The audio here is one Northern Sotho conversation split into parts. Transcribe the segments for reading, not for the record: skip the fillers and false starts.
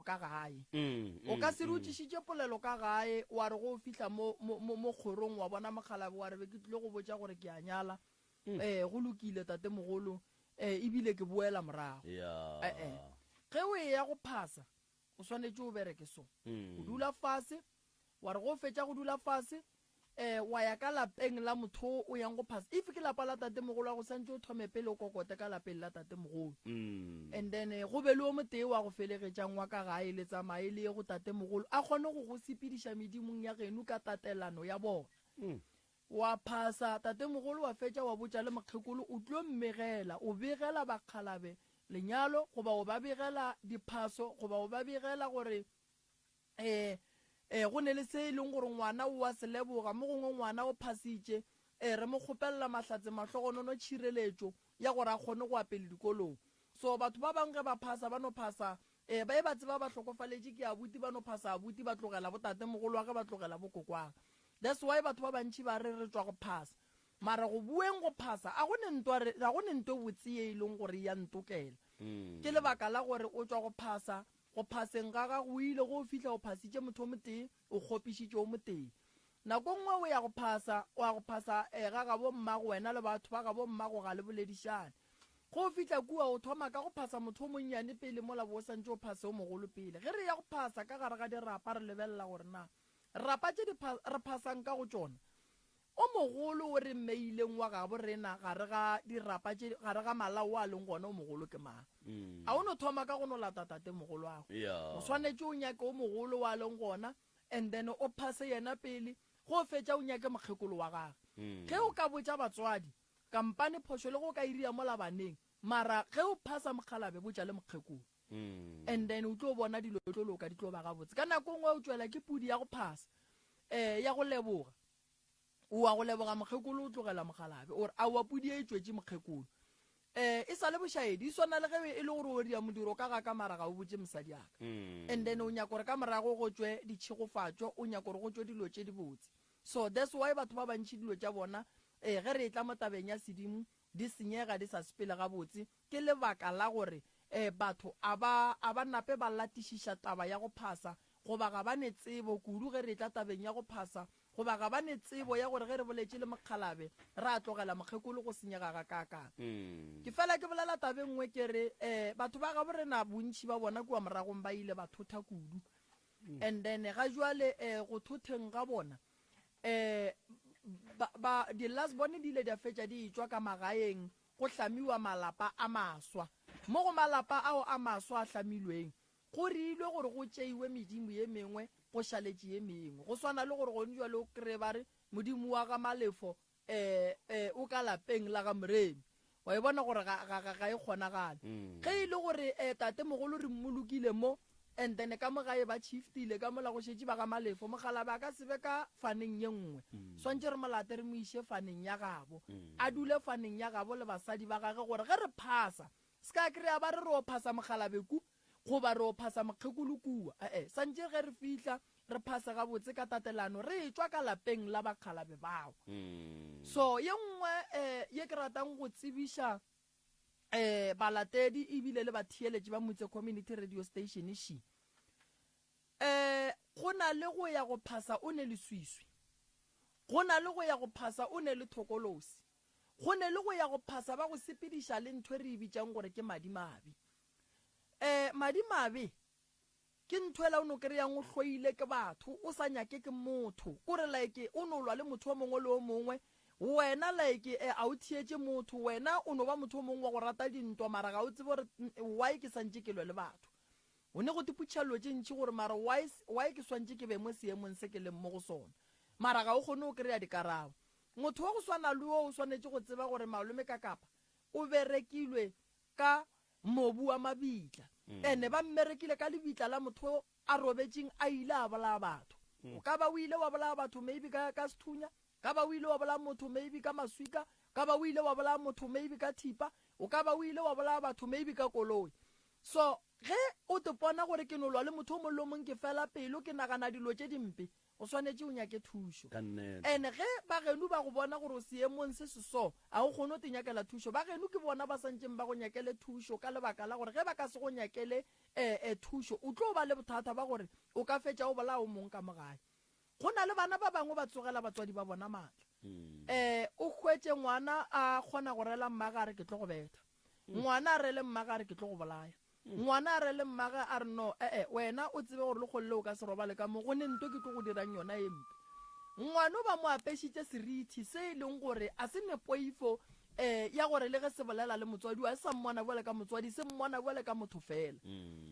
ka gae. O ka se re o tlišitše polelo ka gae, wa re go o fihla mo, mo, mo, mo kgorong wa bona mokgalabje wa re be ke tlile go botša gore ke a nyala. Ee, go lokile, tatemogolo, ee, ebile ke boela morago. E-e. Ge o eya go phasa, o swanetše o bereke so. O dula fase, wa re ge o fetša go dula fase, um wa ya ka lapeng la motho o o yang go phasa. If ke lapa la tatemogolo wa go, santše o thome pele o kokote ka lapeng la tatemogolo. And then go be le o motee wa go felegetšang wa ka gae, le tsamaye le ye go tatemogolo, a kgone go go sepediša medimong ya geno ka tatelano ya bona. Wa phasa, tatemogolo wa fetša wa botša le mokgekolo, o tlo mmegela, o begela bakgalabe lenyalo goba o ba begela diphaso goba o ba begela gore e, e, go ne le se e leng gore ngwana o a se leboga, mo gongwe ngwana o phasitše, e, re mo kgopelela mahlatse mahlogonono tšhireletšo ya gore a kgone go ya pele dikolong. So batho ba bangwe ge ba phasa ba no phasa, e, ba e ba tseba ba hlokofaletše ke abuti ba no phasa abuti ba tlogela bo tatemogolwage ba tlogela bo kokwage. That's why batho ba bantši ba re re tšwa go phasa. Mara go bueng go phasa a go ne ntwa ga go ne nto botse ye e leng gore ya ntokela. Ke lebaka la gore o tšwa go phasa, go phaseng ga gago o ile go o fihla o phasitše motho o motee, o kgopišitše o motee. Nako nngwe o ya go phasa, o ya go phasa eh, ga gabo mmago wena le batho ba gabo mmago ga le boledišane. Go o fihla kua o thoma ka go phasa motho o monnyane pele mola bo o santše o phase o mogolo pele. Ge re ya go phasa ka gare ga dirapa re lebelela gore na rapa tše di re phasang ka go tšona o mogolo o re mmeileng wa gabo rena gare ga dirapa tše gare ga malao a leng gona o mogolo ke mang. A o no thoma ka go no lata tatemogoloago. O swanetše o nyake o mogolo wa leng gona and then o phase yena pele, ge o fetša o nyake mokgekolo wa gage. Ge o ka botša batswadi, kampane phošo le ge o ka e ria mola baneng, mara ge o phasa mokgalabe botša le mokgekolo. And then o tlo bona dilo tlo loka di tlo ba gabotse. Ka nako e nngwe o tšwela ke pudi ya go phasa, um ya go leboga. O wa go leboga mokgekolo o tlogela mokgalabe o re aowa pudi e tšwetše mokgekolo. Um e sa le bošaedi, e swana le ge e le gore o ria modiro ka ga ka mara ga o botše mosadi aka. And then o nyaka gore ka morago go tšwe ditšhegofatšo, o nyaka gore go tšwe dilo tše dibotse. So that's why batho ba bantši dilo tša bona um ge re etla mo tabeng ya sedimo di senyega di sa sepele gabotse, ke lebaka la gore um batho a ba a ba nape ba latišiša taba ya go phasa goba ga ba ne tsebo kudu ge re etla tabeng ya go phasa Goba ga ba ne tsebo ya gore ge re boletše le mokgalabe, ra tlogela mokgekolo go senyega gakaakang. Ke fela ke bolela taba e nngwe ke re, eh, batho ba gabo rena bontši ba bona kua moragong ba ile ba thotha kudu. And then ga jwale, eh, go thotheng ga bona, eh, ba, ba, di-last born di ile di a fetša di etšwa ka magaeng go hlamiwa malapa a maswa. Mo go malapa ao a maswa a hlamilweng, Go reilwe gore go tšeiwe medimo ye mengwe go šaletše ye mengwe. Go swana le gore gone jwale o kreye ba re modimo wa ga Malefo eh, eh, o ka lapeng la ga Moremi. Wa e bona gore ga, ga, ga, ga e kgonagale. Ge e le gore eh, tatemogolo re mmolokile mo, and then ka mo gae ba shiftile ka mola go šetše ba ga Malefo, mokgalabje a ka se be ka faneng ye nngwe. Swantše re mo late re mo iše faneng ya gabo. A dule faneng ya gabo le basadi ba gage gore ge re phasa, se ka kry-a ba re re o phasa mokgalabje ku, Goba re o phasa mokgekolo kua. E-e, santše ge re fihla, re phase gabotse ka tatelano, re etšwa ka lapeng la bakgalabe bao. So, ye nngwe eh, ye ke ratang go tsebiša eh, balatedi ebile le batheeletši ba Mutse Community Radio Station ši. Eh, go na le go ya go phasa o ne leswiswi. Go na le go ya go phasa o ne le thokolosi. Go ne le go ya go phasa ba go sepediša le ntho e re e bitšang gore ke madimabe. Eh, madimabe ke ntho ela o no kry-ang o hloile ke batho, o sa nyake ke motho. Kore like o no lwa le motho o mongwe le o mongwe, wena like eh, a o theetše motho, wena o no ba motho o mongwe wa go rata dintwa mara ga o tsebe gore why ke santše ke lwe le batho. O ne go tipotšiša dilo tše ntši gore mara why, why ke swantše ke be mo seemong se ke leng mo go sona. Mara ga o kgone go kry-a dikarabo. Motho wa go swana le wo o swanetše go tseba gore malome Kakapa o berekilwe ka mobu wa mabitla. Ene ba mmerekile ka lebitla la motho a robetšeng a ile a bolaya batho. O ka ba o ile wa bolaya batho maybe ka, ka sethunya, ka ba o ile wa bolaya motho maybe ka maswika, ka ba o ile wa bolaya motho maybe ka thipa, o ka ba o ile wa bolaya batho maybe ka koloi. So, Ge o te pona gore ke no lwa le motho o mong le o mong ke fela pelo ke nagana dilo tše dimpe, o swanetše o nyake thušo. Ka nnete. And ge ba geno ba go bona gore o seemong se se so, a o kgone go te nyakela thušo. Ba geno ke bona ba santšeng ba go nyakele thušo ka lebaka la gore ge ba ka se go nyakele um thušo, o tlo ba le bothata ba gore o ka fetša o bolaya o mong ka mo gae. Go na le bana ba bangwe ba tsogela batswadi ba bona maatla. Um o hwetše ngwana a kgona go rela mmage a re ke tlo go betha. Ngwana a rele mmage a re ke tlo go bolaya. Ngwana a rele mmage a re no ee wena o tsebe gore lekgole le o ka se robale ka mo go ne nto ke tlo go dirang yona e mpe. Ngwano ba mo apešitše serithi se e leng gore a se ne poifo um ya gore le ge se bolela le motswadi wa se sa mmona bjale ka motswadi se mmona bjale ka motho fela.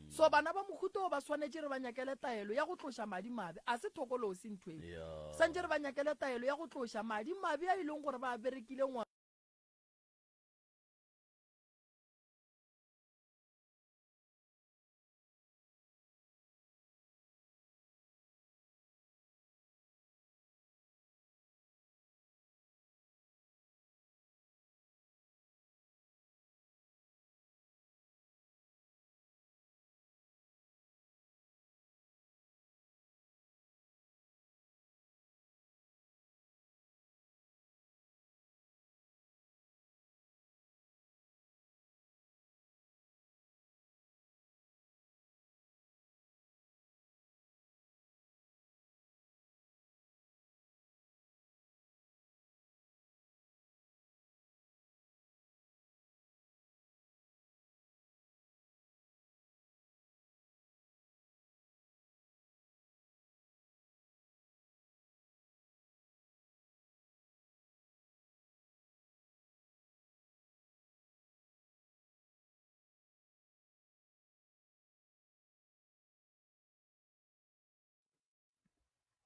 So bana ba mohuta o ba swanetše re ba nyakele taelo ya go tloša madi mabe a se thokolosi ntho e. Santše re ba nyakele taelo ya go tloša madi mabe a e leng gore ba a berekile ngwana.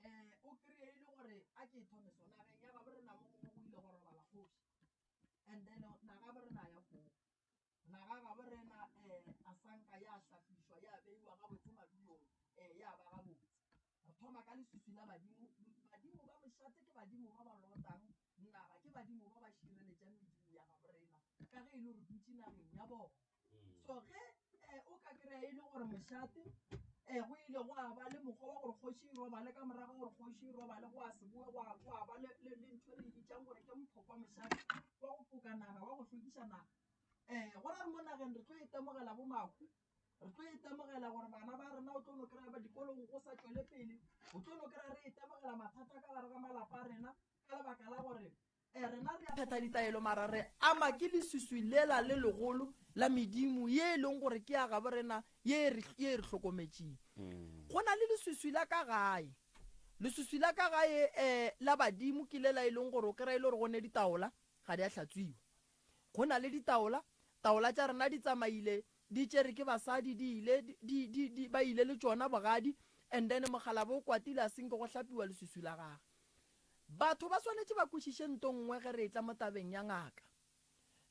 Um o kry-e e le gore a ke e thome so nageng ya gabo rena mo gongwe go ile go robala kgoši and then naga bo rena ya koo naga gabo rena um a sanka ya hlapišwa ya beiwa gabotse madulong um ya ba gabotse. Re thoma ka leswiswi la badimo. Badimo ba mošate ke badimo ba ba lotang naga, ke badimo ba ba šireletšang medimo ya gabo rena ka ge e le gore dutše nageng ya bona. So ge eh, o ka kry-a e le gore mošate eh, go ile gwa ba le mokgwa wa gore kgoši e robale, ka morago gore kgoši e robale go a se boe gwa gwa ba le le le ntho e re e bitsang gore ke mphoko wa mošate wa go foka naga, wa go hlwekiša naga. Eh, go ra re mo nageng re tlo itemogela bo mahu, re tlo itemogela gore bana ba rena o tlo no kry-a ba dikolong go sa tšwele pele, o tlo no kry-a re itemogela mathata ka gare ga malapa a rena ka lebaka la gore eh, rena re a phetha ditaelo mara re ama ke leswiswi lela le legolo la medimo ye e leng gore ke ya gabo rena ye e re ye e re hlokometšeng. Go na le leswiswi la ka gae, leswiswi la ka gae um la badimo ke lela e leng gore o kry-a e le gore go ne ditaola ga di a hlatswiwa. Go na le ditaola, taola tša rena di tsamaile di tšere ke basadi di ile di di di ba ile le tšona bogadi and then mokgalabje o kwatile a senke go hlapiwa leswiswi la gagwe. Batho ba swanetše ba kwešiše nto nngwe ge re etla mo tabeng ya ngaka.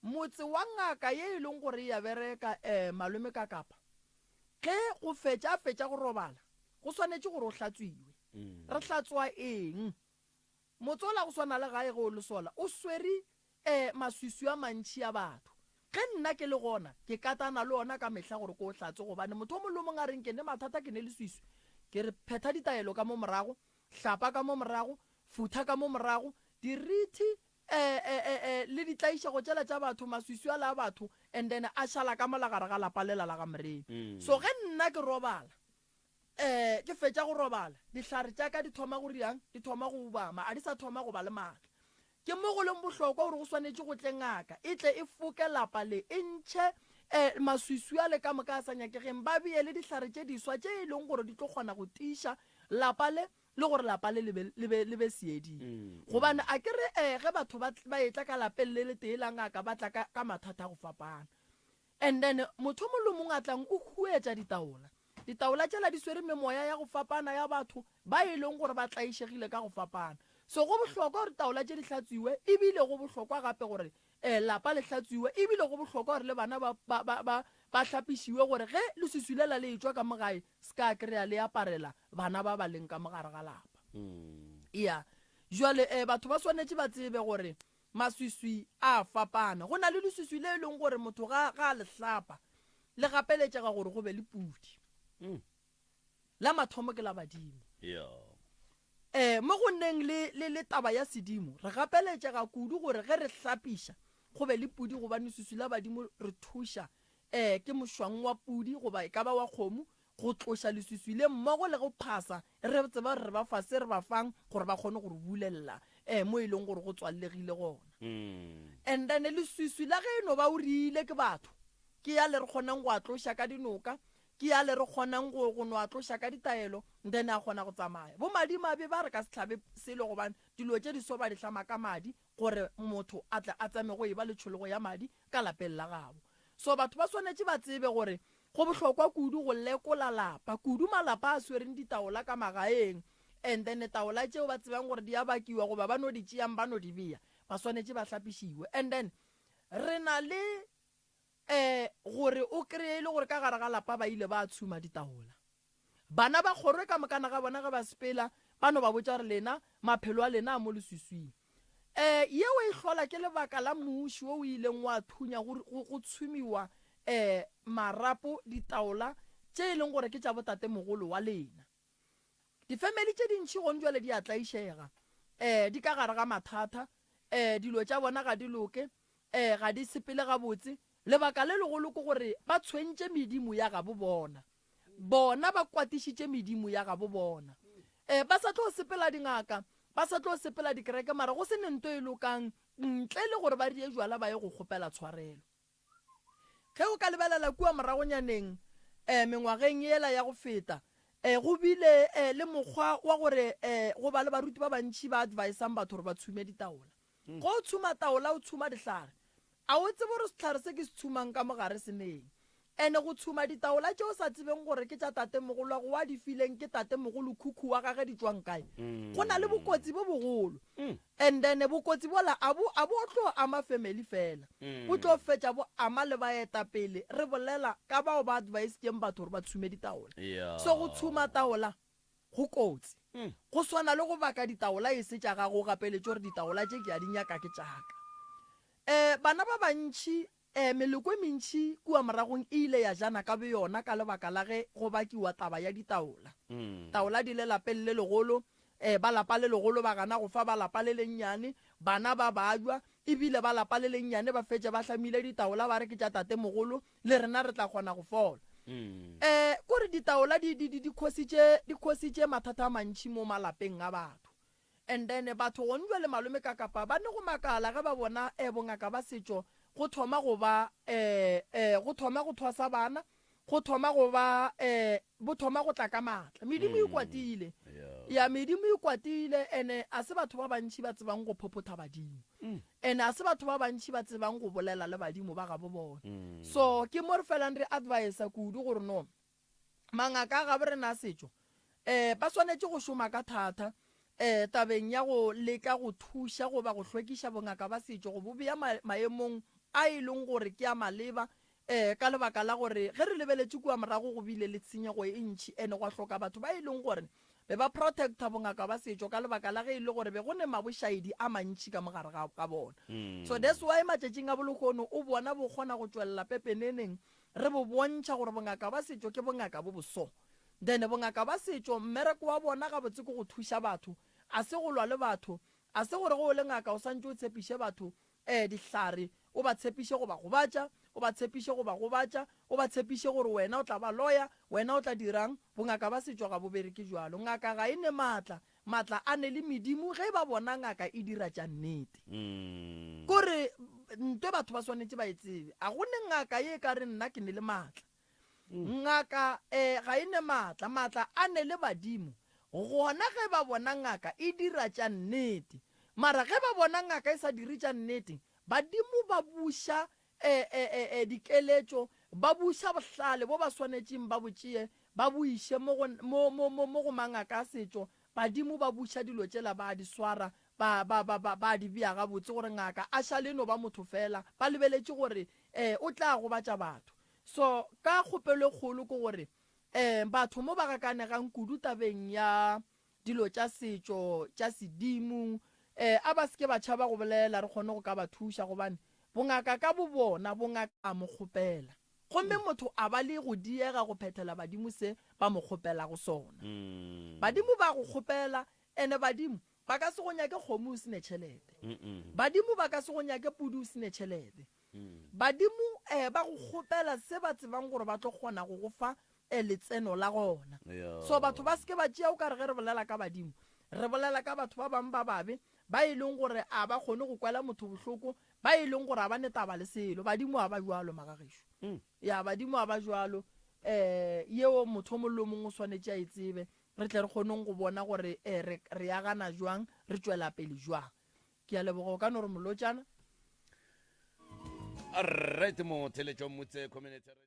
Motse wa ngaka ye e leng gore e ya bereka eh malome ka kapa ge go fetša a fetša go robala go swanetše gore o hlatswiwe. Re hlatswa eng? Motse ola go swana le gae ge o le sola o swere Ee, maswiswi a mantši a batho. Ge nna ke le gona, ke katana le ona ka mehla gore ke o hlatse, gobane motho o mongwe le o mongwe a reng ke ne mathata, ke ne leswiswi, ke re phetha ditaelo ka mo morago, hlapa ka mo morago, futha ka mo morago, dirithi, e, e, e, e, le ditlaišego tšela tša batho, maswiswi ale a batho, and then a šala ka mola gare ga lapa lela la ga Moremi. So ge nna ke robala, um ke fetša go robala, dihlare tša ka di thoma go riang, di thoma go ubama, a di sa thoma go ba le maatla. Ke mo go leng bohlokwa gore go swanetše go tle ngaka e tle e foke lapa le, e ntšhe um maswiswi ale ka moka a sa nyakegeng, ba bee le dihlare tše diswa tše e leng gore di tlo kgona go tiiša lapa le, le gore lapa le le be, le be, le be seeding. Gobane a ke re um ge batho ba, ba etla ka lapeng le letee la ngaka ba tla ka, ka mathata a go fapana. And then motho o mongwe le o mongwe a tlang o huetša ditaola. Ditaola tšela di swere memoya ya go fapana ya batho ba e leng gore ba tlaišegile ka go fapana. So go bohlokwa gore taola tše di hlatswiwe, ebile go bohlokwa gape gore um lapa le hlatswiwe, ebile go bohlokwa gore le bana ba, ba, ba, ba, ba hlapišiwe gore ge leswiswi lela le etšwa ka mo gae se ka kry-a le aparela bana ba ba leng ka mo gare ga lapa. Ya, jwale um batho ba swanetše ba tsebe gore Maswiswi a a fapana. Go na le leswiswi le e leng gore motho ga, ga a le hlapa. le gapeletšega gore go be le pudi. La mathomo ke la badimo. Yeah. Mo go nneng le, le, le taba ya sedimo, re gapeletšega kudu gore ge re hlapiša go be le pudi gobane leswiswi la badimo re thuša um ke mošwang wa pudi goba e ka ba wa kgomo go tloša leswiswi le mmogo le go phasa re tseba gore re ba fa se re ba fang gore ba kgone go re bulelela um mo e leng gore go tswallegile gona. And then leswiswi la ge e no ba o rile ke batho ke ya le re kgonang go a tloša ka dinoka, ke ya le re kgonang go, go no a tloša ka ditaelo, then a kgona go tsamaya. Bo madimabe ba re ka se hlabe selo gobane dilo tše di so ba di hlama ka madi gore motho a tle a tsame go eba le tšhologo ya madi ka lapeng la gabo. So batho ba swanetše ba tsebe gore go bohlokwa kudu go lekola lapa, kudu malapa a swereng ditaola ka magaeng and then taola tšeo ba tsebang gore di a bakiwa goba ba no di tšeang ba no di bea, ba swanetše ba hlapišiwe. And then re na le um gore o kreye e le gore ka gare ga lapa ba ile ba tshuma ditaola. Bana ba kgoro ka mokana ga bona ge ba sepela ba no ba botša gore lena maphelo a lena a mo leswiswing. Um yeo e hlola ke lebaka la muši wo o ileng wa thunya go, go, go tshumiwa um marapo, ditaola tše e leng gore ke tša botatemogolo wa lena. Difemeli tše dintši gong jwale di a tlaišega, um di ka gare ga mathata, um dilo tša bona ga di loke, um ga di sepele gabotse. Lebaka le legolo ke gore ba tshwentše medimo ya gabo bona. Bona ba kwatišitše medimo ya gabo bona. Um ba sa tlo sepela dingaka, ba sa tlo sepela dikereke, mara go se ne nto e lokang ntle le gore ba rie jwala ba ye go kgopela tshwarelo. Ge o ka lebelela kua moragonyaneng, um mengwageng yela ya go feta, um go bile um le mokgwa wa gore um go ba le baruti ba bantši ba advisang batho gore ba tshume ditaola. Go o tshuma taola o tshuma dihlare. A o tsebe gore sehlare se ke se tshumang ka mogare se neng. Ene go tshuma ditaola tše o sa tsebeng gore ke tša tatemogolwago wa di fileng ke tatemogolokhukhu wa gage di tšwang kae, go na le bokotsi bo bogolo. And then bokotsi bola a bo, a bo tlo ama family fela, bo tlo fetša bo ama le baetapele, re bolela ka bao ba advisitšeng batho gore ba tshume ditaola. So go tshuma taola go kotsi. Go swana le go baka ditaola e se tša gago, o gapeletše gore ditaola tše ke a di nyaka ke tša ka. Um bana ba bantši Ee, meloko e mentši kua moragong e ile ya jana ka boyona ka lebaka la ge go bakiwa taba ya ditaola. Taola di le lapeng le legolo, ee, ba lapa le legolo ba gana go fa ba lapa le lennyane, bana ba babja, e bile ba lapa le lennyane ba fetše ba hlamile ditaola ba re ke tša tatemogolo, le rena re tla kgona go fola. Ee, kore ditaola di, di, di, di khositše, di khositše mathata a mantši mo malapeng a batho. And then batho gong jwale malome ka kapa ba ne go makala ge ba bona eh bongaka ba setšo go thoma go ba eh eh go thoma go thwasa bana, go thoma go ba eh bo thoma go tla ka maatla. Medimo e kwatile. Ya medimo e kwatile ene a se batho ba bantši ba tsebang go phophotha badimo. Ene a se batho ba bantši ba tsebang go bolela le badimo ba gabo bona. So ke mo re felang re advisa kudu gore no Mangaka a gabo rena a setšo um ba swanetše go šoma ka thata um tabeng ya go leka go thuša goba go hlwekiša bongaka ba setšo go bo bea maemong a e leng gore ke a maleba um ka lebaka la gore ge re lebeletše kua morago go bile le tshenyego e ntši ene gwa hloka batho ba e leng gore be ba protecta bongaka ba setšo ka lebaka la ge e le gore be go ne mabošaedi a mantši ka mogare ga bona. So that's why matšatšing a bolehono o bona bo kgona go tšwelela pepeneneng Re bo bontšha gore bongaka ba setšo ke bongaka bo boso. Then bongaka ba setšo mmereko wa bona gabotse ke go thuša batho, a se go lwa le batho, a se gore ge o le ngaka o santše o tshepiše batho eh dihlare, o ba tshepiše go ba gobatša, o ba tshepiše go ba gobatša, o ba tshepiše gore wena o tla ba loya, wena o tla dirang, bongaka ba setšo ga bo bereke bjalo. Ngaka ga e ne maatla, Matla a ne le medimo ge ba bona ngaka e dira tša nnete. Kore ntwe batho ba swanetše ba e tsebe. A go ne ngaka ye e ka reng nna ke ne le matla. Ngaka eh ga e ne matla, matla a ne le badimo. Gona ge ba bona ngaka e dira tša nnete. Mara ge ba bona ngaka e sa dire tša nnete, badimo ba buša eh eh eh eh dikeletšo, ba buša bohlale bo ba swanetšeng ba bo tšee ba bo iše mo go, mo, mo, mo, mo go mangaka a setšo, badimo ba buša dilo tšela ba a di swara, ba, ba, ba, ba, ba a di bea gabotse gore ngaka a šale e no ba motho feela, ba lebeletše gore eh o tla gobatša batho. So, ka kgopelo e kgolo ke gore eh batho mo ba gakanegang kudu tabeng ya dilo tša setšo, tša sedimo, eh a ba se ke ba tšhaba go bolela re kgone go ka ba thuša gobane bongaka ka bobona, bongaka a mo kgopela. Gomme motho a ba le go diega go phethela badimo se ba mo kgopelago sona. Badimo ba go kgopela, ene badimo ba ka se go nyake kgomo o se ne tšhelete. Badimo ba ka se go nyake pudi o se ne tšhelete. Badimo eh, ba go kgopela se ba tsebang gore ba tlo kgona go go fa eh, letseno la gona. So batho ba se ke ba tšea o ka re ge re bolela ka badimo, re bolela ka batho ba bangwe ba babe ba e leng gore a ba kgone go kwela motho bohloko, ba e leng gore a ba ne taba le selo. Badimo a ba bjalo, magagešo. Ya, badimo a ba bjalo. Eh, yeo motho o mongwe le o mongwe o swanetše a e tsebe, re tle re kgoneng go bona gore eh, re, re agana jwang, re tšwela pele jwang. Ke a leboga, o ka no re molotšana. Right, mo theletšo Motse Community Radio.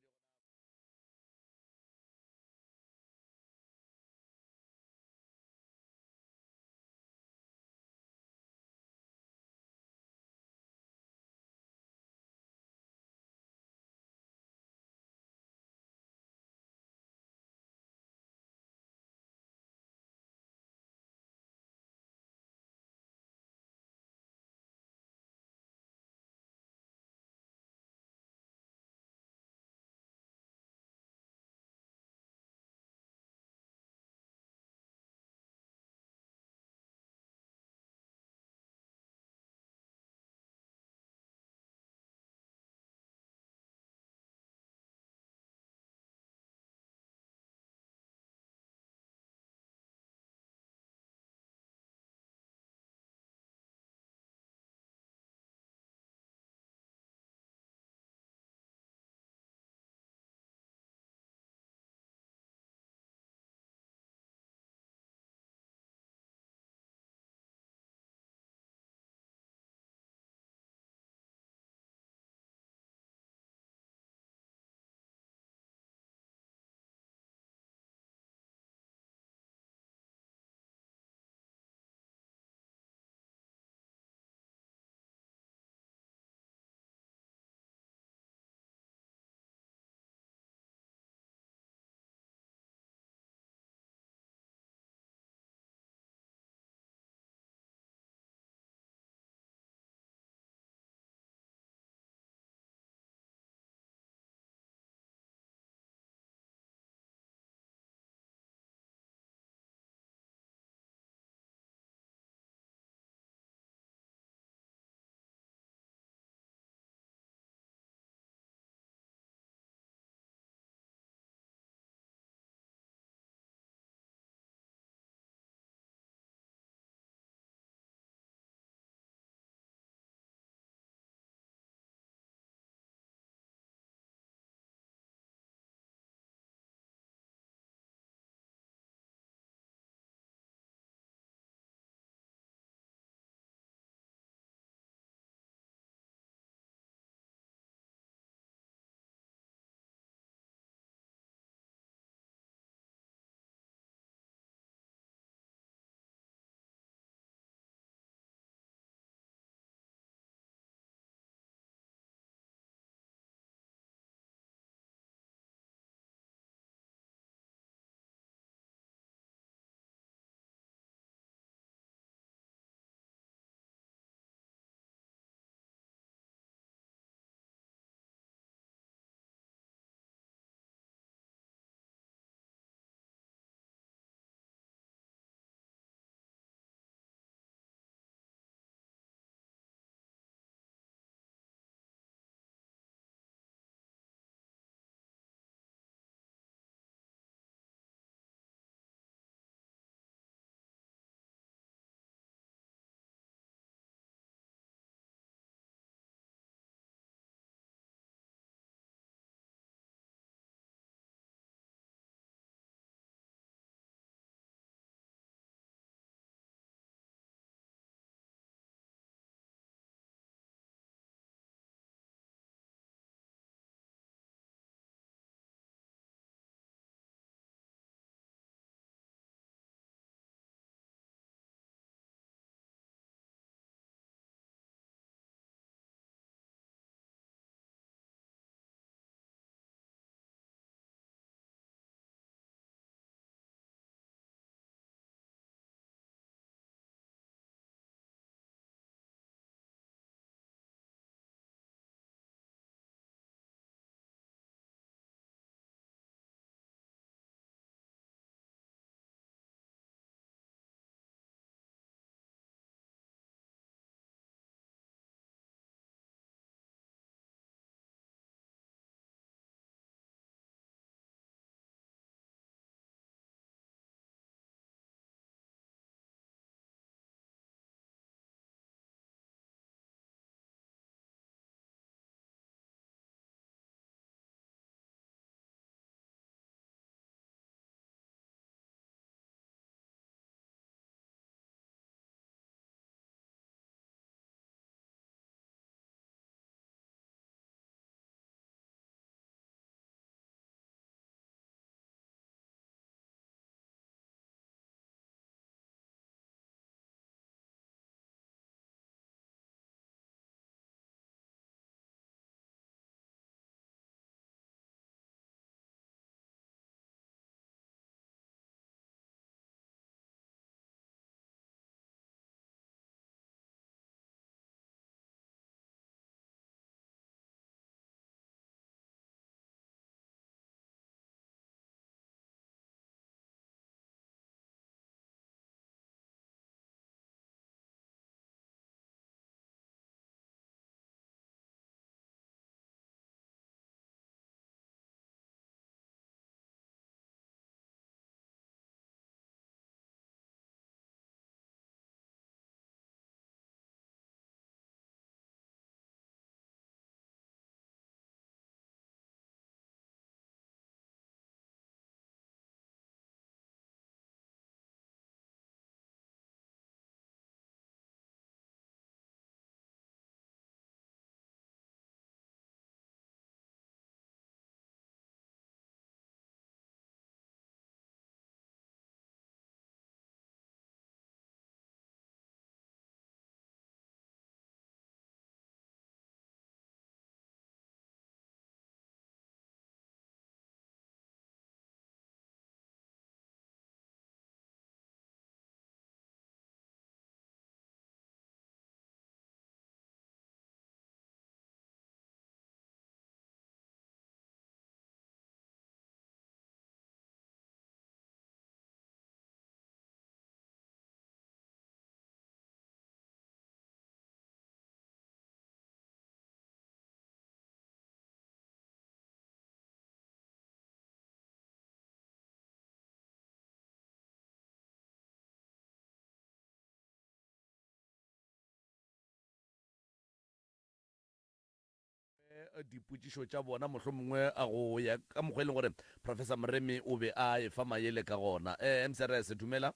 dipotšišo tša bona mohlomongwe go ya ka mokgwa e leng gore Professor Moremi o be a efa mayele ka gona. Eh, MCRS, dumela.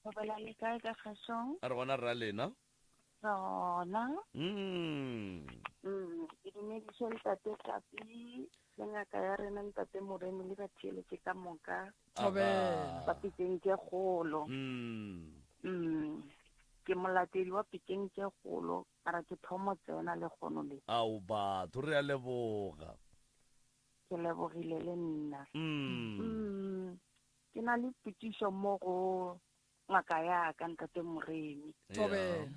Thobela le kae ka kgašong? A re gona rra lena. Re gona. Mm. Mm, ke dumediše ntate Tlapi le ngaka ya rena ntate Moremi le batheeletše ka moka. Thobela. Ba pitšeng tše kgolo. Mm. Mm. Ke molatedi wa pitšeng tše kgolo, mara ke thomo tsena le kgono le. Ao batho re a leboga. Ke lebogile le nna. Mm. Mm. Ke na le potšišo mo go ngaka ya ka ntate Moremi. Thobela.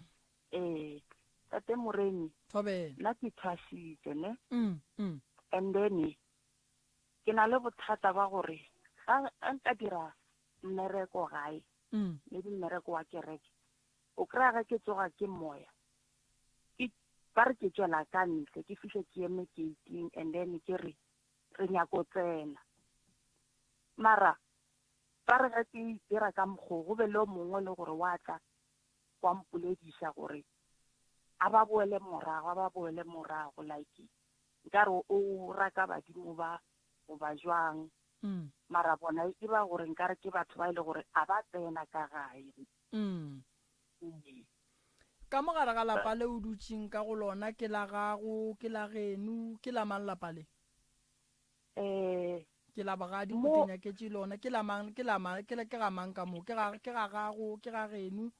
Ee, tate Moremi. Thobela. Nna ke thwasitse ne. Mm, mm. And then ke na le bothata ba gore ga nka dira mmereko gae, mm. maybe mmereko wa kereke, o kry-a ge ke tsoga ke moya, ke ba re ke tšwela ka ntle, ke fihle ke eme gating and then ke re re nyako tsena. Mara ba re ge ke dira ka mokgo go be le o mongwe le gore wa tla wa mpolediša gore a ba boele morago, a ba boele morago, like nkare o raka badimo ba goba jwang. Mm. Mara bona e ba gore nkare ke batho ba e le gore a ba tsena ka gae. Mm. Mm. Ka mo gare ga lapa le o dutšeng ka go lona, ke la gago, ke la geno, ke la mang lapa le? Eh, Ke la bogadi, o mo te nyaketše lona, ke la mang, ke la mang, ke la, ke ga mang ka mo? Ke ga, ke ga gago, ke ga geno,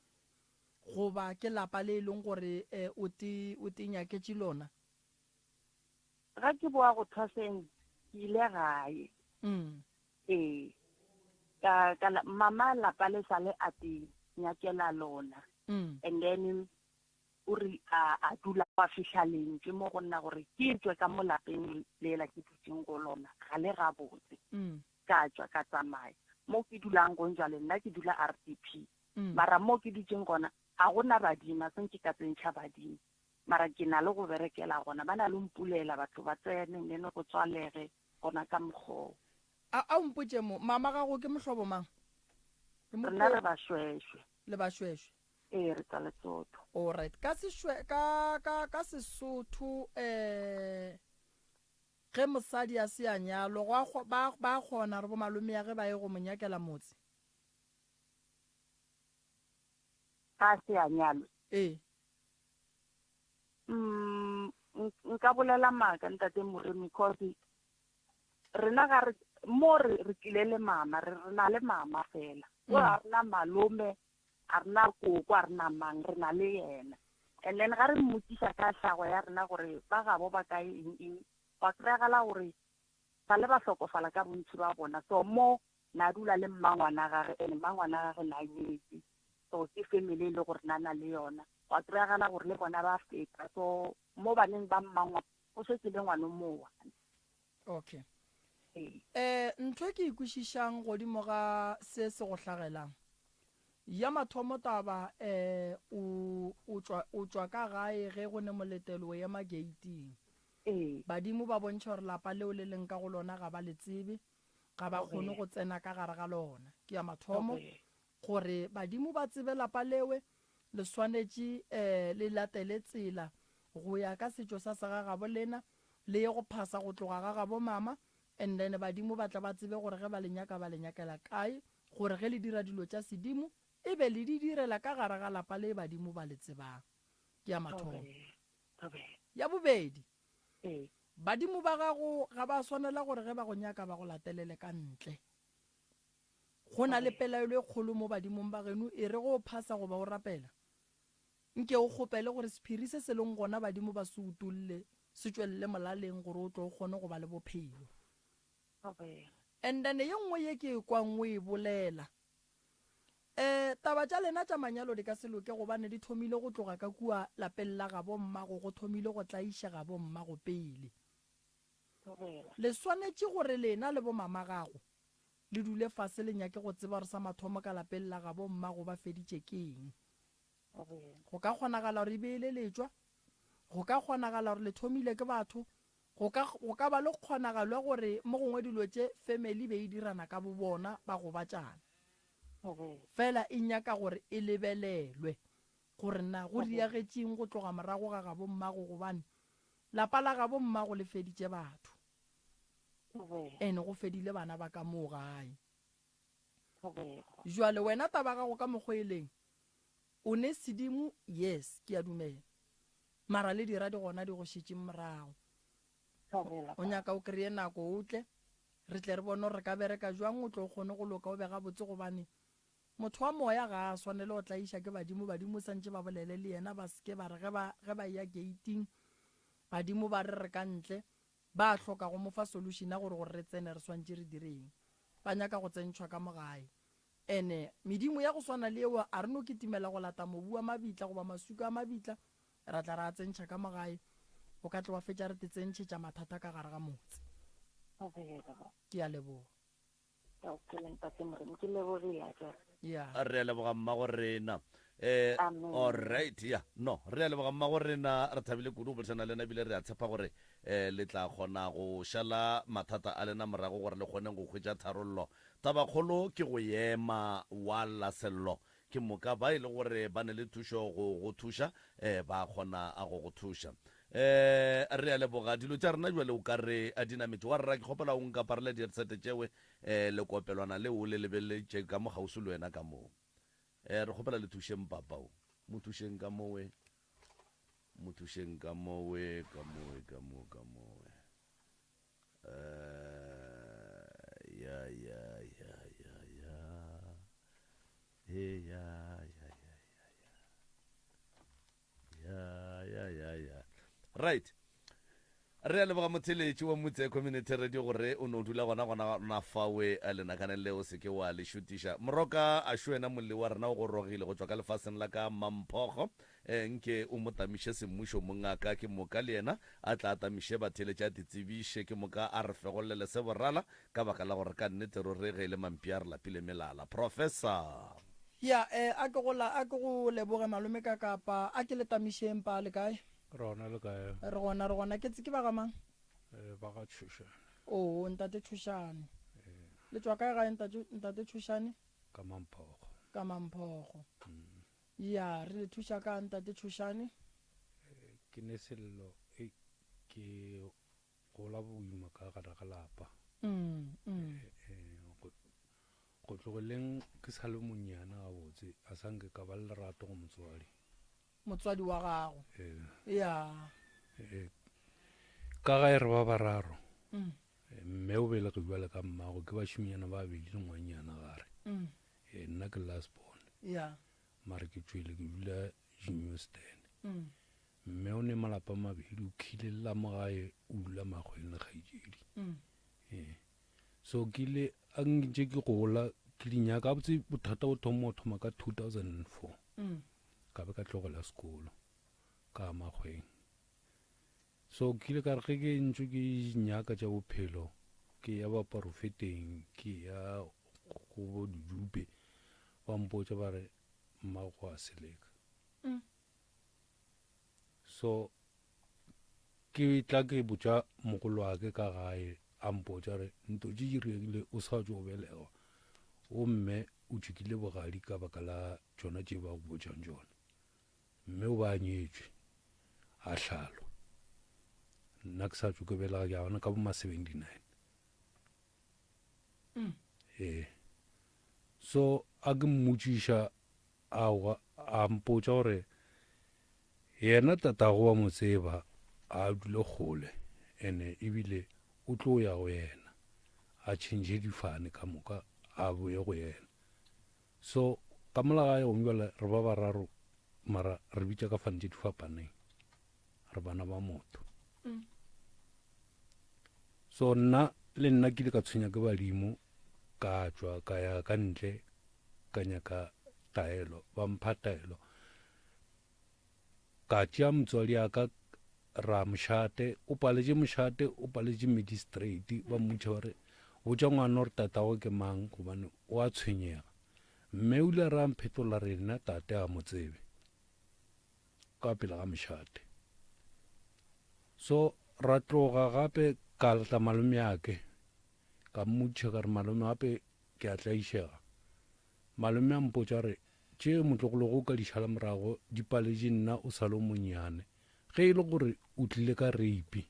goba ke lapa le e leng gore eh, o te, o te nyaketše lona? Ga ke boa go thwaseng, ke ile gae. Mm. Ee. Ka, ka la, mama lapa le sale a te nyakela lona. Mm. And then o re a, a dula gwa fihla lentšu mo go nna gore ke tšwe ka mo lapeng lela ke dutšeng go lona, ga le gabotse. Mm. Ka tšwa ka tsamaya. Mo ke dulang gong jwale, nna ke dula RDP. Mm. Mara mo ke dutšeng gona, ga gona badimo, a se nke ka tsentšha badimo. Mara ke na le go berekela gona, ba na le mpulela batho ba tsene, then go tswalege gona ka mokgwa. A, a o mpotše mo, mama gago ke mohlobo mang? Ke mo Rena re Bašwešwe. Le Bašwešwe? Ee, re tšwa Lesotho. All right. Ka sešwe, ka, ka, ka Sesotho, eh, ge mosadi a se a nyalwa, gwa kgo-, ba, ba kgona re bomalome ya ge ba ye go mo nyakela motse? Ga a se a nyalwe? Ee. Mm, nka bolela maaka ntate Moremi, cause rena ga re mo re, re tlile le mama, re, re na le mama fela. Ko Mm. ga rena malome, a rena koko, a rena mang, re na le yena. And then ga re mmotšiša ka hlago ya rena gore ba gabo ba kae eng eng, gwa kry-agala gore ba le ba hlokofala ka bontši ba bona. So mo na dula le mmangwana gage, and mmangwana gage na nyetse. So ke family e le gore na na le yona. Gwa kry-agala gore le bona ba feta. So mo baneng ba mmangwana go šetše le ngwana o mo one. Okay. Ee. Eh, ntho e ke e kwešišang godimo ga se se go hlagelang, ya mathomo taba, eh, o, o tšwa, o tšwa ka gae ge go ne moletelo o ema geiting. Ee. Badimo ba bontšha gore lapa leo le leng ka go lona ga ba le tsebe, ga ba kgone Okay. go tsena ka gare ga lona. Ke ya mathomo. Okay. Gore badimo ba tsebe lapa lewe, le swanetše eh, le latele tsela go ya ka setšo sa segagabo lena, le ye go phasa go tloga ga gabo mama, and then badimo ba tla ba tsebe gore ge ba le nyaka ba le nyakela kae, gore ge le dira dilo tša sedimo e be le di direla ka gare ga lapa le badimo ba le tsebang. Ke ya mathomo. Ya bobedi, badimo ba gago ga ba swanela gore ge ba go nyaka ba go latelele ka ntle. Go na le pelaelo e kgolo mo badimong ba geno, e re ge o phasa goba o rapela, nke o kgopele gore sephiri se se leng gona badimo ba se utolle, se tšwelele molaleng gore o tlo o kgone go ba le bophelo. And then ye nngwe ye ke e kwang o e bolela, um taba tša lena tša manyalo di ka se loke gobane di thomile go tloga ka kua lapeng la gabo mmago, go thomile go tlaišega bo mmago pele. Le swanetše gore lena le bo mama gago le dule fase le nyake go tseba gore sa mathomo ka lapeng la gabo mmago ba feditše ke eng. Go ka kgonagala gore e be e le letšwa, go ka kgonagala gore le thomile ke batho, go ka, go ka ba le kgonagalo ya gore mo gongwe dilo tše family be e dirana ka bobona ba gobatšana. Fela e nyaka gore e lebelelwe gore na go diagetšeng go tloga morago ga gabo mmago gobane. Lapa la gabo mmago le feditše batho. Ene go fedile bana ba ka moo gae. Jwale wena taba gago ka mokgo e leng, o ne sedimo, yes, ke a dumela. Mara le dira di gona di go šetšeng morago. O nyaka o kreye nako o tle, re tle re bone gore re ka bereka jwang o tle o kgone go loka o be gabotse gobane motho wa moya ga a swanele go tlaiša ke badimo, badimo santše ba bolele le yena ba seke ba re ge ba ge ba eya gate-ing badimo ba re re ka ntle ba hloka go mo fa solution ya gore gore re tsene re swantše re dire eng. Ba nyaka go tsentšhwa ka mo gae. Ene medimo ya go swana le yeo a re no kitimela go lata mobu wa mabitla goba maswika a mabitla ra tla ra a tsentšha ka mo gae, o ka tle wa fetša re te tsentšhetša mathata ka gare ga motse. Ke a leboga. Okay, ntate Moremi, ke lebogile akere. Yeah. Re a leboga mmago rena. Eh, Amen. all right, ya. No, re a leboga mmago rena, re thabile kudu go boledišana le lena ebile re a tshepa gore eh le tla kgona go šala mathata a lena morago gore le kgoneng go hwetša tharollo. Tabakgolo ke go ema wa lla sello Ke moka ba e le gore ba ne le thušo go go thuša, eh, ba kgona go go thuša. Eh, re a leboga. Dilo tša rena bjale o ka re a di nametše. Wa rra, ke kgopela o nkaparele di-headset tšewe, eh, le kopelwana leo o le lebeletše ka mo kgauswi le wena ka moo. Eh, re kgopela le thušeng papa o. Mo thušeng ka mowe. Mo thušeng ka mowe, ka mowe, ka mo, ka mowe. Eh, ya, ya, ya, ya, ya. He, ya, ya, ya, ya, ya. Ya, ya, ya, ya. Right. Re a leboga motheletši wa Motse Community Radio gore o no dula gona gona gona fawe eh, lenakaneng leo se ke wa le šutiša. Moroka a šo wena molli wa rena o gorogile go tšwa ka lefaseng la ka Mamphogo. E, nke o mo tamiše semmušo mongaka, ke moka le yena a tla a tamiše batheeletši a titsebiše, ke moka a re fegollele se borala, ka baka la gore ka nnete ruri ge e le mampia re lapile melala. Professor. Ya, e, a ke go la, a ke go leboge malome ka kapa, a ke le tamišeng pa le kae? Re gona le kae? Re gona, re gona. Ke, ke ba ga mang? E, ba ga Tšhošane. Oo, ntate Tšhošane. Le tšwa kae gae ntate, ntate Tšhošane? Ka Mamphogo. Ka Mamphogo. Ya, re le thuša ka'ng Tate Tšhošane? Ke ne sello, ei, ke gola boima ka gare ga lapa. Go, go tlogeleng ke sa le monnyane gabotse, a sa nke ka ba le lerato go motswadi. Motswadi wa gago? Ee. Ya. Ee, ka gae re ba bararo. Mme o belege bjale ka mmago, ke bašemnyana ba babedi le ngwannyana gare. Ee, nna ke last born. Yeah. Mara ke tšwele ke dula Newston. Mme o ne malapa a mabedi, o khile la mo gae, o dula makgweng le kgaetšedi. Ee. So ke ile a ntše ke gola ke di nyaka gabotse bothata bo thoma go thoma ka 2004. Ka be ka tlogela sekolo ka makgweng. So ke ile ka re ge ke ntše ke nyaka tša bophelo, ke ya baporofeteng, ke ya go bo didupe, ba mpotša ba re mmago a seleka. So ke tla ke botša mogolwake ka gae, a mpotša re nto tše di diregile o sa tšo belegwa, gomme o tšhikile bogadi ka baka la tšona tše ba go botšang tšona. Mme o ba a nyetšwe, a hlalwa. Nna ke sa tšo ke belega ke a bona ka bo ma 79. Ee. So a ke mmotšiša aowa a mpotša gore yena tatago wa mo tseba a dule kgole ene ebile o tlo ya go yena a change difane ka moka a boye go yena. So ka mola gae gongwe bjale re ba bararo mara re bitša ka fane tše di fapaneng, re bana ba motho. So nna le nna ke ile ka tshwenya ke badimo ka tšwa ka ya ka ntle ka nyaka taelo, ba mpha taelo. Ka tšea motswadi ya ka ra mošate, o paletše mošate, o paletše magistrate, ba mmotša ba re botša ngwana gore tatagwe ke mang gobane o a tshwenyega. Mme o ile a re a mphetola re nna tate a mo tsebe ka pele ga mošate. So ra tloga gape ka lata malome ake ka mmotšiša ka re malome gape ke a tlaišega. Malome a mpotša re tše motlogologo o ka di šala morago di paletše nna o sa le o monnyane. Ge e le gore o tlile ka rape,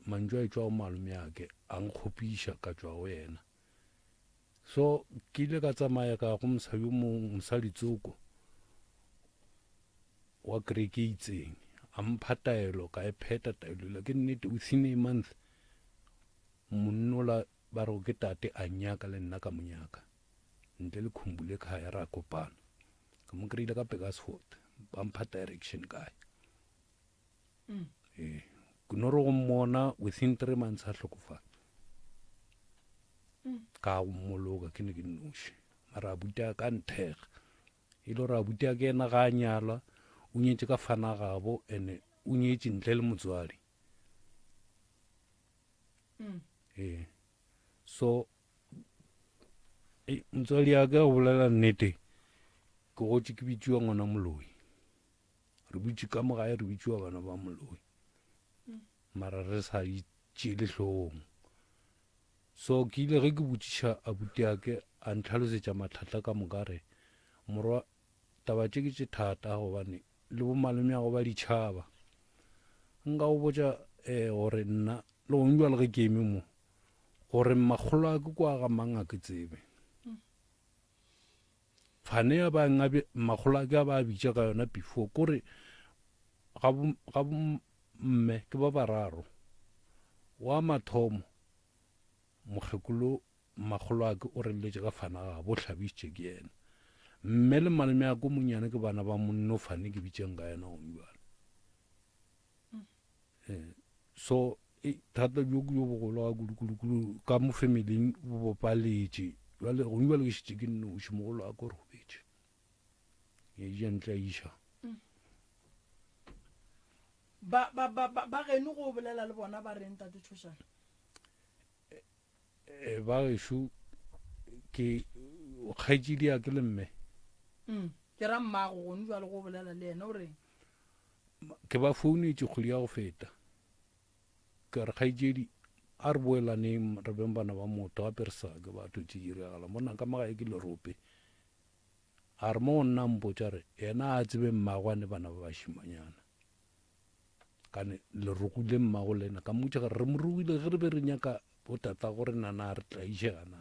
mantšu a etšwa go malome ake, a nkgopiša ka tšwa go yena. So ke ile ka tsamaya ka go mosadi yo mongwe, mosadi tsoko wa kereke e itseng, a mpha taelo, ka e phetha taelo ela. Ke nnete, within a month monnola ba rego ke tate a nnyaka le nna ka mo nyaka. Ntle le Khumbule Khaya ra kopana. Ka mo kry-ile ka Pegasford, ba mpha direction kae. Ee, ke no re go mmona within 3 months a hlokofala. Ka go mmoloka ke ne ke nnoši. Mara abuti a ka nthega. E le gore abuti a ke yena ga a nyalwa, o nyetše ka fana gabo ene o nyetše ntle le motswadi. Ee. So motswadi ya ka go bolela nnete, ke gotše ke bitšiwa ngwana moloi. Re butše ka mo gae re bitšiwa bana ba moloi. Mara re sa itšeele hlogong. So ke ile ge ke botšiša abuti ake a ntlhalosetša mathata ka moka re morwa taba tše ke tše thata gobane le bo malomeago ba ditšhaba. Nka go botša um gore nna le gong jwale ge ke eme mo gore makgolo a ke kwa ga mang a ke tsebe. Fane ya ba ngabe makgolo a ke a ba bitša ka yona before kore ga bo ga bo mme ke ba bararo. Wa mathomo mokgekolo makgolo a ke o relletše ka fana ga bo hlabišitše ke yena. Mme le malome a ko monyane ke bana ba monno fane ke bitšeng ka yena gong jwale. Eh, so e, thata bjo ke bjo bogolo ga kudu-kudu-kudu ka mo familing bo bopaletše jale gong jale ke šetše ke nnoši mogolo a ko robetše e ja ntle a iša ba ba ba ba ba geno go bolela le bona ba reng tate Tšhošane? E, ba gešo ke kgaetšedi ya ke le mme. Ke ra mmago gone jwale go bolela le yena o reng? Ke ba founetše kgwedi ya go feta. Ka re kgaetšedi a re boelaneng re beng bana ba motho gape re sa ke batho tše diragala monna ka magae ke lerope. A re mo go nna mpotša re yena a tsebe mmagwane bana ba bašimanyana. Kane le rogile mmago lena ka mmotša gore re mo rogile ge re be re nyaka botatago rena na re tlaišega na.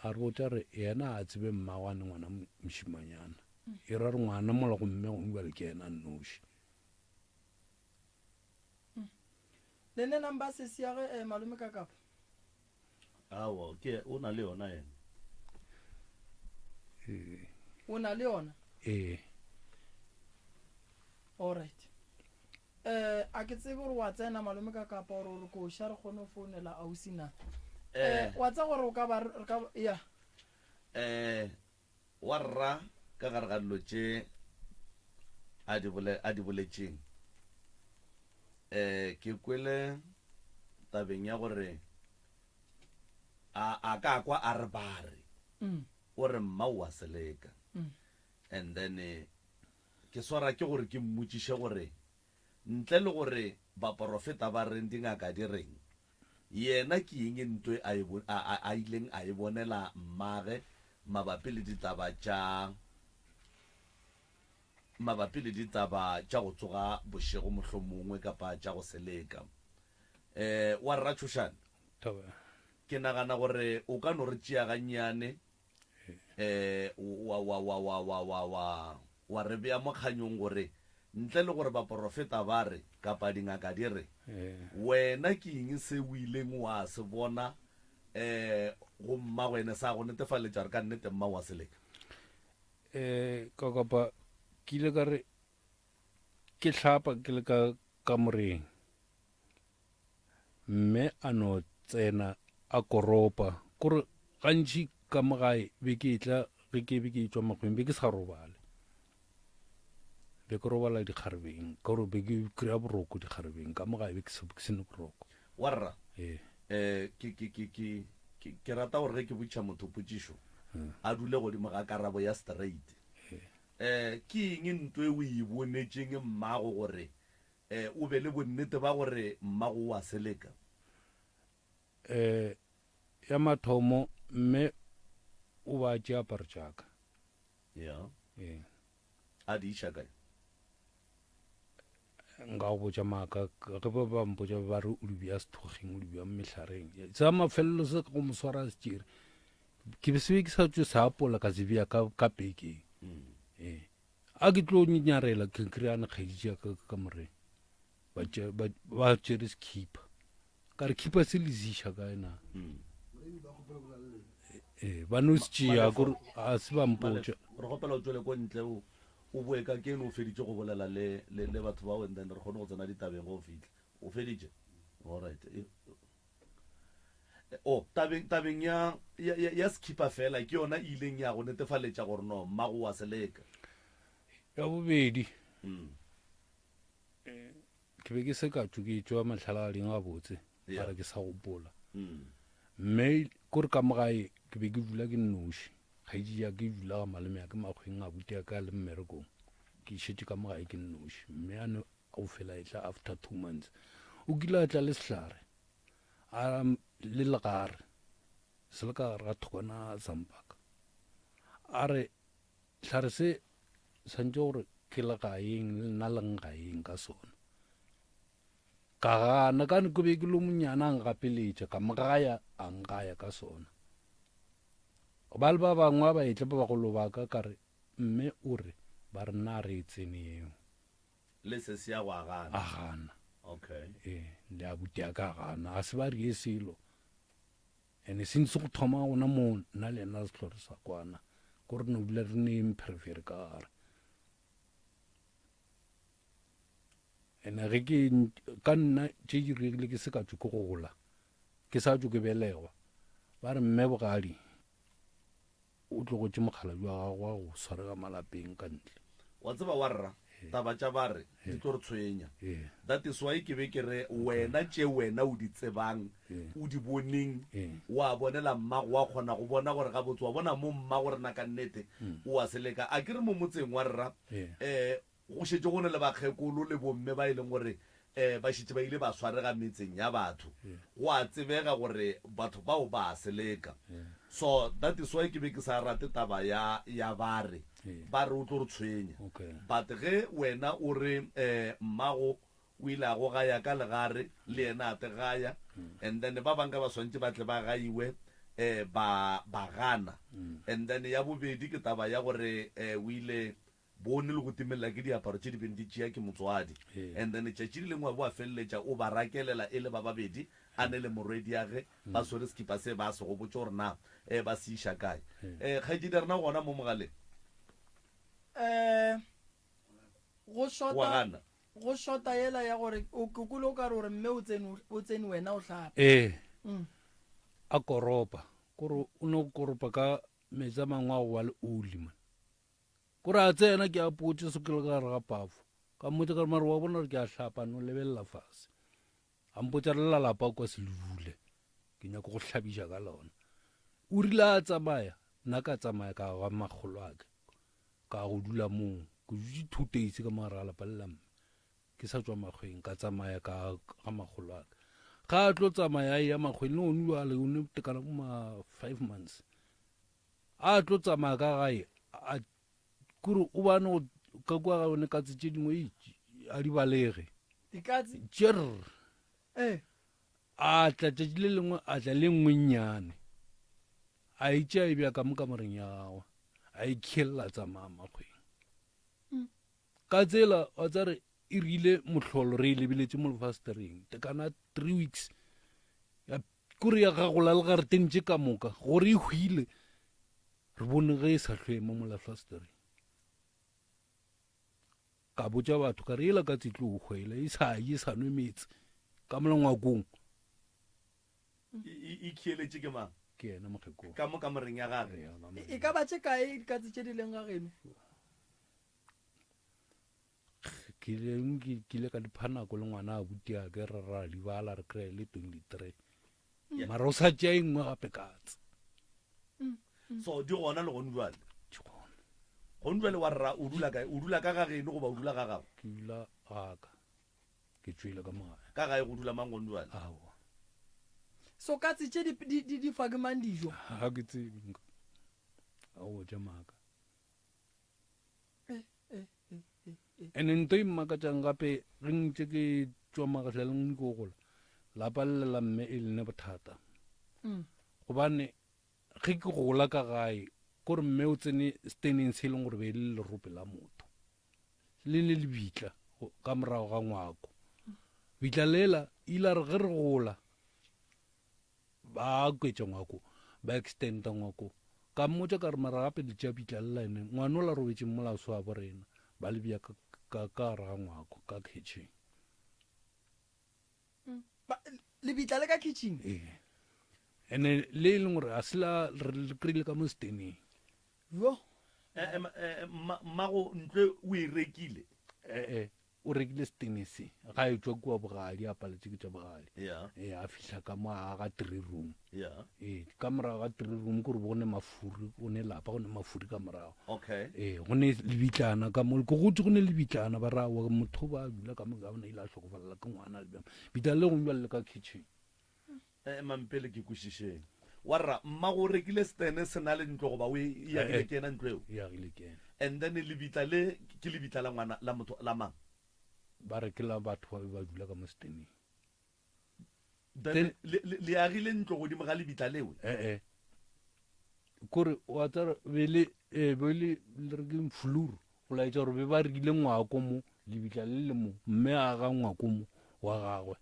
A re botša re yena a tsebe mmagwane ngwana mošimanyana. E ra re ngwana mola go mme gongwe bjale ke yena nnoši. Le ne number sesi ya ge eh, malome ka kapa? Aowa, ke o na le yona yena. Ee. O na le yona? Ee. All right. Eh, a ke tsebe gore wa tsena malome ka kapa gore o re koša re kgone go founela ausi na. Eh, wa tsa gore o ka ba re ka ya. Eh, wa rra ka gare ga dilo tše a di bole a di boletšeng. Eh, ke kwele tabeng ya gore a a ka kwa a re ba re. O re mma o a seleka. And then ke swara ke gore ke mmotšiše gore ntle le gore baporofeta ba reng dingaka di reng, yena ke eng ntwe a e a, a, a ileng a e bonela mmage mabapi le ditaba tša mabapi le ditaba tša go tsoga bošego mohlomongwe kapa tša go seleka. Eh, wa rra Tšhošane, ke nagana gore o ka no re tšea gannyane eh, wa, wa, wa, wa, wa, wa, wa, wa re bea mo kganyong gore ntle le gore baporofeta ba re kapa dingaka di re, wena ke eng se o ileng wa se bona eh, go mmagwene sa go netefaletša gore ka nnete mma wa seleka? Eh, ka kapa ke ile ka re ke hlapa ke le ka kamoreng. Mme a no tsena a koropa. Kore gantši ka mo gae be ke etla ge ke be ke etšwa makgweng be ke sa robale. Be ke robala dikgarebeng ka gore be ke kry-a boroko dikgarebeng ka mo gae be ke se ne boroko. Warra, Ee. eh, ke, ke, ke, ke, ke, ke rata gore ge ke botšiša motho potšišo, a dule godimo ga karabo ya straight. Eh, ke eng nto e o e bonetšeng mmago gore E, o be le bonnete ba gore mmago o a seleka. E, ya mathomo, mme o ba tšea aparo tša ka. Ya. E. A di iša kae? Nka go botša maaka ge ba ba mpotša ba re o di bea sethokgeng o di bea mehlareng. Sa mafelelo se go mo swara se tšere. Ke be se be ke sa tšo se apola ka se bea ka ka pekeng. Ee. A ke tlo nyarela ke kry-a ne kgaetši ya ka ka moreng. Ba tše ba ba tšere sekhipa. Ka re khipa se le ziša kae na? Ee, ba no se tšea kore a se ba mpotša. Re kgopela o tšwele ko ntle o o boe ka keno o feditše go bolela le le le batho bao and then re kgone go tsena ditabeng ge o fihla. O feditše? Alright. O tabeng tabeng ya ya ya, ya sekhipa fela ke yona e ileng ya go netefaletša gore no mmago wa seleka. Ya bobedi. Ke be ke se ka tšo ke tšwa mahlalagading gabotse mara ke sa gopola. Mme kore ka mo gae ke be ke dula ke nnoši. Kgaetši ya ke dula ga malome ya ke makgweng abuti ya ka le mmerekong. Ke šetše ka mo gae ke nnoši. Mme a no o fela e tla after 2 months. O kile a tla le sehlare a le legare se le ka gare ga thokwana sampaka. A re hlare se swantše gore ke le gaeng le nna le ngaeng ka sona. Ka gana ka ne ke be ke lo monyana a ngapeletša ka mo gaya a ngaya ka sona. Ba le ba bangwe ba etle ba bagolo ba ka ka re mme o re ba re nna re e tsene eo. Le se se ya go a gana. A gana. Okay. Ee, le abuti ya ka gana a se ba rie selo. Ene since go thoma gona moo nna le yena re se hlwe re sa kwana ko re no dula re ne mpherefere ka gare. Ene ge ke ka nna tše di diregile ke se ka tšwe ke gola ke sa tšwe ke belegwa ba re mme bogadi o tlogetše mokgalabje wa gagwe wa go swarega malapeng ka ntle. Wa tseba warra, taba tša ba re di tlo re tshwenya. That is why ke be ke re wena tše wena o di tsebang, o di boneng, wa bonela mmago, wa kgona go bona gore gabotse wa bona mo mmago rena ka nnete o a seleka. A ke re mo motseng warra, um Go šetše go na le bakgekolo le bomme ba e leng gore ba šetše ba ile ba swarega metseng ya batho. Go a tsebega gore batho bao ba a seleka. So that is why ke be ke sa rate taba ya ya ba re, ba re o tlo re tshwenya. But ge wena o re mmago o ile a go gaya ka legare le yena a te gaya and then ba bang ka ba swantše ba tle ba gaiwe ba ba gana. And then ya bobedi ke taba ya gore o ile Bone le go timelela ke diaparo tše di beng di tšea ke motswadi. And then tšatši le lengwe a bo a feleletša o ba rakelela e le ba babedi, a ne le morwediage, ba swere sekipa se ba se gopotše gore na ba se iša kae. Kgaetšedi ya rena o gona mo mogaleng? Um go Wa shota gana? go shota yela ya gore o ke kwele o ka re gore mme o tsene o tsene wena o hlapa. Ee, Mm. a koropa, kore o no koropa ka meetse a mangwe a go ba le oli man. Kore a tsena ke apotše se ke le ka gare ga pafo. Ka mmotša ka re mare wa bona gore ke a hlapa no lebelela fase. A mpotša re la lapa kwa se le dule. Ke nyaka go hlabiša ka lona. O rile a tsamaya, nna ka tsamaya ka ga makgolo a ka. Ka go dula moo. Ke dutše 2 days ka mo gare ga lapa le la mme. Ke sa tšwa makgweng ka tsamaya ka ga makgolo a ka. Ga a tlo tsamaya a eya makgweng le one jwale o ne tekana bo ma 5 months. A tlo tsamaya ka gae, a kore o bane go ka kua ga yone katse tše dingwe a di balege. Dikatse? Tšerr. Eh. A tla tšatši le lengwe a tla le nngwe nnyane. A e tšea e bea ka mo kamoreng ya gagwe. A e khelela tsamaya makgweng. Ka tsela wa tsa re e rile mohlolo re e lebeletše mo lefastereng tekana 3 weeks ya kore ya gagola le gareteng tše ka moka gore e hwile re bone ge e sa hlwe mo molefastereng ka botša batho ka re ela ka tsetlo o hwela e sa ye sa nwe meetse ka mola ngwakong E khieletše ke mang? Ke yena mokgekolo. Ka mo kamoreng ya gage. E ka ba tše kae dikatse tše di leng ga geno? Ke ile ke ile ka di pha nako le ngwana a buti a ke re ra di bala re kry le 23 Yeah. mara o sa tšea e nngwe gape katse So di gona le gone jwale. Di gona. Gone jwale wa rra o dula kae? O dula ka ga geno goba o dula ga gago? Ke dula gaka. Ke tšwele ka mo gae. Ka gae go dula mang gone jwale? Aowa. So katse tše di di di di fa ke mang dijo? Ga ke tsebe nka. Aowa tša maaka. Eh, eh, eh, eh. eh. Ene nto e mmakatšang gape ge ntše ke tšwa magahleleng ke gola lapa le la mme e lene bothata mm. gobane ge ke gola ka gae kore mme o tsene steneng se e leng gore be e le lerope la motho le ne lebitla ka morago ga ngwako bitla lela ile re ge re gola ba kwetša ngwako ba extenda ngwako ka mmotša ka re mara gape le tšea bitla le ene ngwana o la robetšeng molaso wa bo rena ba le bja ka ka gare ga ngwako ka kitchen mm. lebitla le ka kitchen ee ene le e leng gore a se la re le kry-ile ka mo steneng yo eh, eh, eh, mmago ntlo o e rekile ee O rekile setene se ga e tšwa kua bogadi, a paletše ke tša bogadi. Yeah. Ee, a fihla ka mo a aga three room. Yeah. Ee, ka morago ga three room ke gore go ne mafuri, go ne lapa, go ne mafuri ka morago. Okay. Ee, go ne lebitlana ka mo, ke gotse go ne lebitlana ba ra wa motho ba dula ka mo ka bona ile a hlokofalela ke ngwana le bjang. Bitla le gongwe jwale le ka kitchen. Eh, mampele ke kwešišeng. Wa rra, mmago o rekile stene se na le ntlo goba o e e agile Eh, eh. ke yena ntlo eo? E agile ke yena. And then lebitla le ke lebitla la ngwana la motho la mang? Ba re ke la batho ba be ba dula ka mo steneng. Then Then- le le le agile ntlo godimo ga lebitla leo? Eh eh. Kore wa tsara be le eh be le le re ke flur go laetša gore be ba rekile ngwako mo lebitla le le mo mme a aga ngwako mo wa gagwe.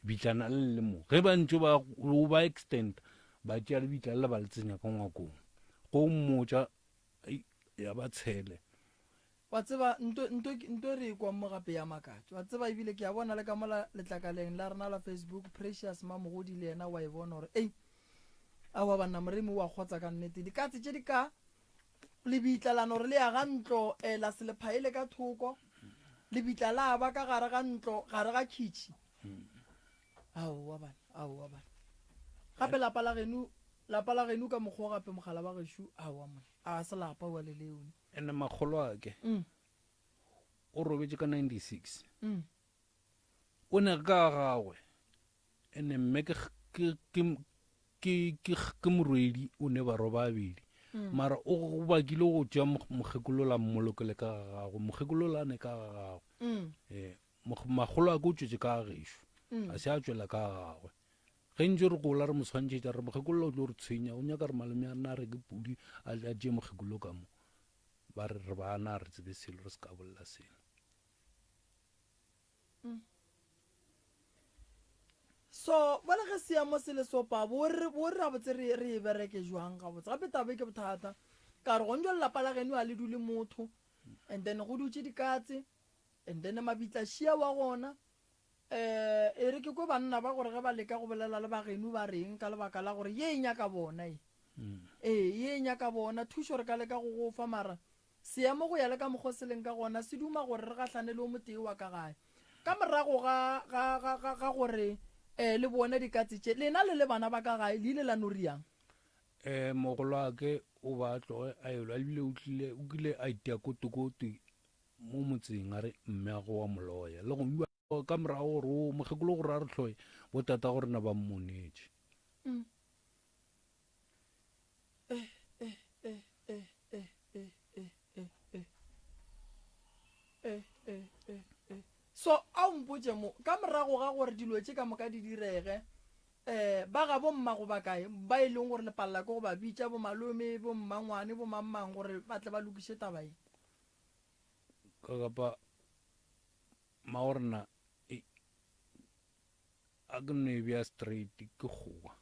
Bitlana le le mo. Ge ba ntše ba o ba extend ba tšea lebitla le ba le tsenya ka ngwakong. Go mmotša ya ba tshele. Wa tseba, nto, nto, nto re e kwang mo gape ya makatša. Wa tseba, ebile ke a bona le ka mola letlakaleng la rena la Facebook, Precious Mamogodi le yena wa e bona gore, ei, aowa banna, Moremi o a kgotsa ka nnete. Dikatse tše di ka Lebitla la no re le aga ntlo, eh, la se le phaele ka thoko. Lebitla la ba ka gare ga ntlo, gare ga khitšhi. Aowa bana, aowa bana. Gape lapa la geno, lapa la geno ka mokgwa o gape mogala wa gešo, aowa monna, a se lapa wa le leo. Ene makgolo ake Mm. o robetše ka 96 Mm. o ne ka gagwe ene mme ke ke ke ke ke ke morwedi o ne barwa ba babedi mm. mara o go bakile go tšea mokgekolola mmolokele ka ga gagwe mokgekolola ne ka ga gagwe mm. eh magolo a ke o tšwetše ka ga gešo mm. a se a tšwela ka ga gagwe ge ntse re gola re mo tshwantšhetša re mokgekolola o tlo re tshwenya o nyaka re malome a rena a reke pudi a tšee mokgekolo ka mo ba re re bana a re tsebe selo re se ka bolela selo So, bjale ge seemo se le so, pa, bo re, bo re gabotse re, re e bereke jwang gabotse? Gape taba e ke bothata. Ka re gong jwale lapa la geno a le dule motho, and then go dutše dikatse, and then mabitla šia wa gona. Eh, e re ke kwe banna ba gore ge ba leka go bolela le ba geno ba reng ka lebaka la gore ye e nyaka bona ye. Ee, ye e nyaka bona. Thušo re ka leka go go fa mara Seemo go ya le ka mokgwa o se leng ka gona se duma gore re gahlane le o motee wa ka gae. Ka morago ga, ga, ga, ga, ga gore eh, le bone dikatse tše, lena le le bana ba ka gae le ile la no riang? Eh, mogolwake o ba a tloge a elwa ebile o tlile, o kile a itia kotokote mo motseng a re mmeago wa moloya. Le go ka morago gore o mokgekolo gore a re hloye, botatago rena ba mmonetše. Mm. Eh, eh, eh, eh, eh, eh, eh, eh, eh. Eh, eh, eh, eh. So a o mpotše mo, ka morago ga gore dilo tše ka moka di direge, eh, ba ga bo mmago ba kae ba e leng gore le palela ke go ba bitša, bo malome, bo mmangwane, bo mangmang, gore ba tle ba lokiše taba ye? Ka kapa mmago rena, e, a ke no e bea straight, ke kgowa.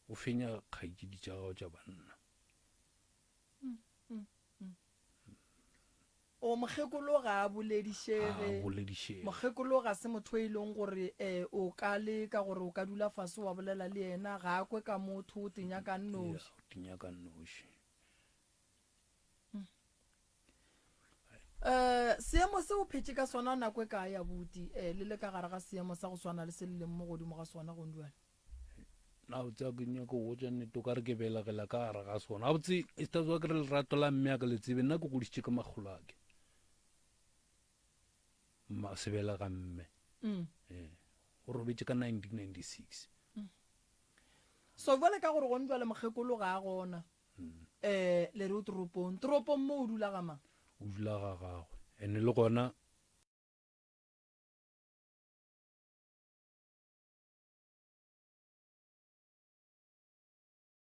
O fenya kgaetšedi tša gago tša banna. O mokgekolo ga a boledišege. Ga a boledišege. Mokgekolo ga se motho e leng gore um o ka leka gore o ka dula fase wa bolela le yena, ga a kwe ka motho, o tenya ka nnoši. Ya, o tenya ka nnoši. Um seemo se o phetše ka sona nako e kae abuti, um le le ka gare ga seemo sa go swana le se le leng mo godimo ga sona gong bjale? Na o tseba ke nyaka go botša nnete, o ka re ke belegela ka gare ga sona. Gabotse e se tsa ke re lerato la mme a ke le tsebe, nna ke godišitše ke makgolo a ke. Ma se belega mme. Mm. Eh, o robetše ka 1996. Mm. So jwale ka gore gone jwale mokgekolo ga a gona. Mm. Eh, le re o toropong. Toropong mo o dula ga mang? O dula ga gagwe. And le gona.